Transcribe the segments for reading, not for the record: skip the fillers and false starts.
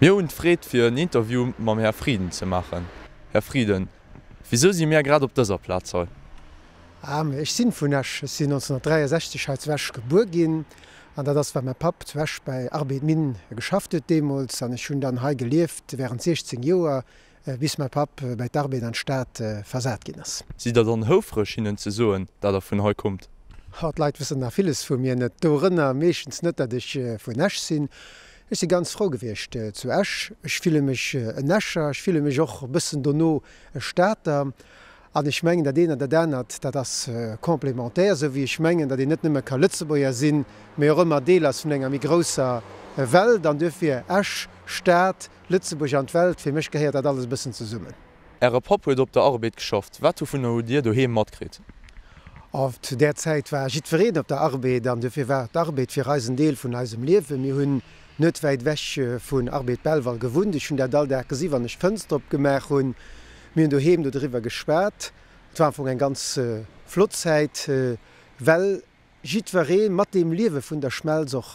Mir hunn d'Freed fir en Interview mam Här Frieden ze maachen. Här Frieden, wisou si mär grad op dëser Plaz hei? Ah, ech sinn vun Esch. Ech sinn 1963 hei zu Esch gebuer ginn. An dat ass well mäi Papp zu Esch bei Arbed Mine geschafft huet deemools. An ech hunn dann hei gelieft während 16 Joer, bis mäi Papp bäi d'Arbed an d'Stad versat ginn ass. Sidd der dann houfreg hinnen ze soen, dat der vun hei kommt? Oh, d'Leit wëssen nach villes vu mir net, dorënner meeschtens net, datt ech vun Esch sinn. Ech si ganz frou gewiescht zu Esch. Ech fille mech en Escher, ech fille mech och e bëssen dono e Stater. An ech mengen, dat eent an dat anert, dat ass complémentaire, esou wéi ech mengen, datt een net nëmme ka Lëtzebuerger sinn, mee och ëmmer Deel ass vun enger méi grousser Welt. An duerfir Esch, Stad, Lëtzebuerg an d'Welt, fir mech gehéiert dat alles e bëssen zesummen. Äre Papp huet op der Arbed geschafft. Wat dovunner hutt Dir doheem matkritt? Oh, zu där Zäit war jiddwereen op der Arbed an duerfir war d'Arbed fir eis en Deel vun eisem Liewen. Mir hunn net wäit ewech vun Arbed Belval gewunnt. Ech hunn dat all Dag gesi wann ech d'Fënster opgemaach hunn. Mir hunn doheem do driwwer geschwat. Et war am Fong eng ganz flott Zäit, well jiddweree mat deem Liewe vun der Schmelz och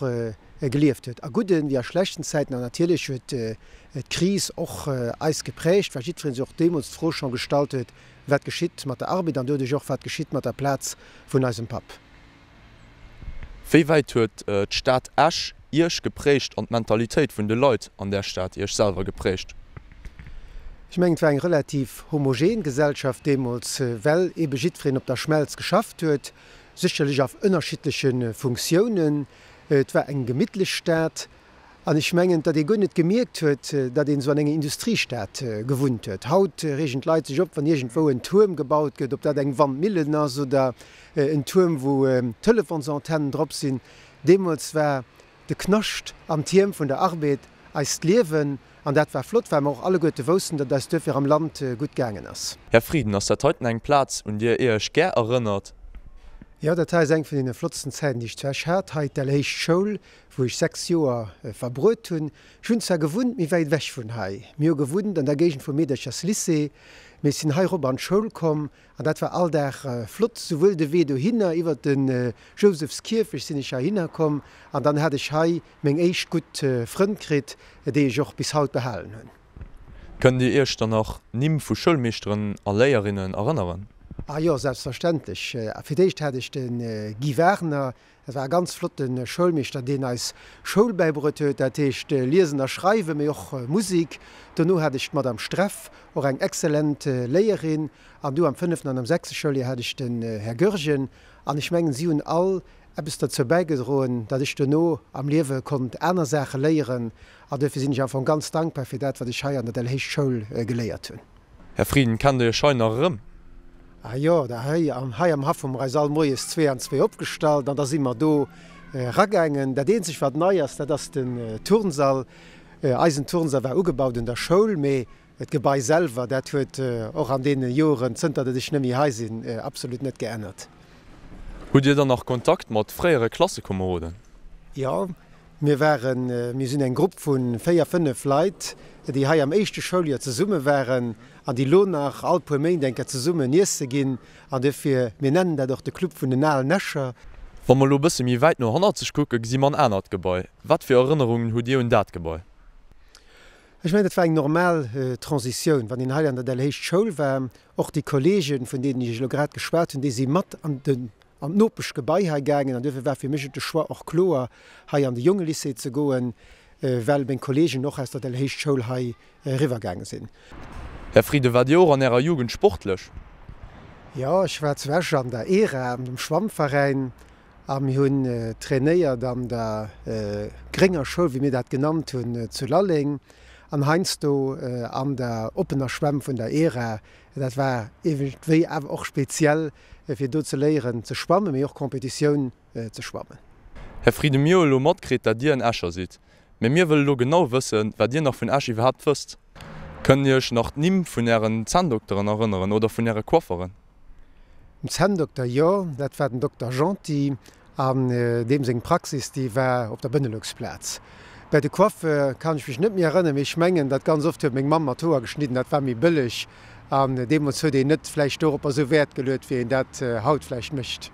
gelieft huet, a gudden wéi a schlechten Zäiten. An natierlech huet d'Kris och eis geprägt, well jiddweree sech och deemools d'Fro scho gestallt huet, Wat geschitt mat der Arbed an doduerch och, wat geschitt mat der Plaz vun eisem Papp? Wéi wäit huet d'Stad Esch Iech geprägt an d'Mentalitéit vun de Leit an där Stad Iech selwer geprägt? Ech mengen, et war eng relativ homogen Gesellschaft deemools, well eebe jiddwereen op der Schmelz geschafft huet. Sécherlech a ënnerschiddleche Funktiounen. Et war eng gemittlech Stad an ech mengen, datt ee guer net gemierkt huet, datt een esou an enger Industriestad gewunnt huet. Haut reegen d'Leit sech op, wann iergendwou en Tuerm gebaut gëtt, ob dat eng Wandmillen ass oder en Tuerm, wou Telefonsantennen drop sinn. Deemools war de Knascht an d'Tierm vun der Arbed eist Liewen An dat war flott, well mer och alleguerte woussten, datt et eis duerfir am Land gutt gaangen ass. Här Frieden, ass dat heiten eng Plaz, un dir Iech gär erënnert? Jo, dat hei ass eng vun deene flottsten Zäiten, déi ech zu Esch hat. Hei d'Dellhéich Schoul, wou ech 6 Joer verbruet hunn. Ech hunn zwar gewunnt méi wäit ewech vun hei, mir hu gewunnt an der Géigend vum Meedercherslycée, mee ech sinn hei erop an d'Schoul komm an dat war all Dag flott, souwuel de Wee dohinner, iwwert de Jousefskierfecht sinn ech heihinner komm an dann hat ech hei meng éischt gutt Frënn kritt, déi ech och bis haut behalen hunn. Kënnt Dir Iech dann nach Nimm vu Schoulmeeschteren a Léierinnen erënneren? Ah jo, selbstverständlech. Fir d'éischt hat ech de Guy Wagner, dat war e ganz flotte Schoulmeeschter, deen eis Schoul bäibruet huet, dat heescht Liesen a Schreiwen, mee och Musik. Dono hat ech d'Madame Streff, och eng exzellent Léierin. An du am fënneften an am sechste Schouljoer hat ech den Här Goergen. An ech mengen, si hunn all eppes dozou bäigedroen, datt ech dono am Liewe konnt aner Saache léieren a duerfir sinn ech am Fong ganz dankbar fir dat, wat ech hei an der Dellhéich Schoul geléiert hunn. Här Frieden, kennt Dir Iech hei nach erëm? Ah jo, da hei an hei am Haff hu mer eis all moies zwee an zwee opgestallt an da si mer do eragaangen. Dat eenzegt wat nei ass, dat ass den Turnsall. Eisen Turnsall war ugebaut un der Schoul, mee D'Gebai selwer, dat huet och an deene Joren, zënter datt ech net méi hei sinn, absolut net geännert. Hutt Dir dann nach Kontakt mat fréiere Klassekomeroden? Jo, mir waren, mir sinn eng Grupp vu 4, 5 Leit, déi hei am éischte Schouljoer zesumme waren an déi lo nach all puer Méint eng Kéier zesummen iesse ginn. An duerfir, mir nennen dat och de Club vun den alen Escher. Wa mer elo e bësse méi wäit no hannerzeg kucken, gesi mer en anert Gebai. Wat fir Erënnerungen hutt Dir un dat Gebai? Ech mengen, dat war eng normal Transitioun, wann een hei an der Dellhéicht Schoul war. Och déi Kollegen, vun deenen ech elo grad geschwat hunn, déi si mat an den, an d'Nopeschgebai hei gaangen. An duerfir war fir mech et de Choix och kloer, hei an de Jongelycée ze goen, well meng Kollegen och aus der Dellhéicht Schoul hei eriwwergaange sinn. Här Frieden, waart Dir och an Ärer Jugend sportlech? Jo, ech war zu Esch an der ERA, dem Schwammveräin. A mir hunn trainéiert an der grénger Schoul, wéi mir dat genannt hunn, zu Lalleng an heiansdo an der oppener Schwämm vun der ERA. Dat war iergendwéi awer och speziell, fir do ze léieren ze schwammen, mee och Competitioun ze schwammen. Här Frieden, mir hu elo matkritt, dat Dir en Escher sidd. Mee mir wëlle lo genau wëssen, wat Dir nach vun Esch iwwerhaapt wësst. Kënnt Dir Iech nach d'Nimm vun Ären Zänndokteren erënneren oder vun Äre Coifferen? Den Zänndokter, jo, dat war den Dokter Genty an deem seng Praxis, déi war op der Benelux-Plaz. Bäi de Coiffeur kann ech mech net méi erënneren, mee ech mengen, dat ganz oft huet meng Mamm mer d'Hoer geschnidden, dat war méi bëlleg an deemools huet een net vläicht doropper esou Wäert geluet, wéi een dat haut vläicht mécht.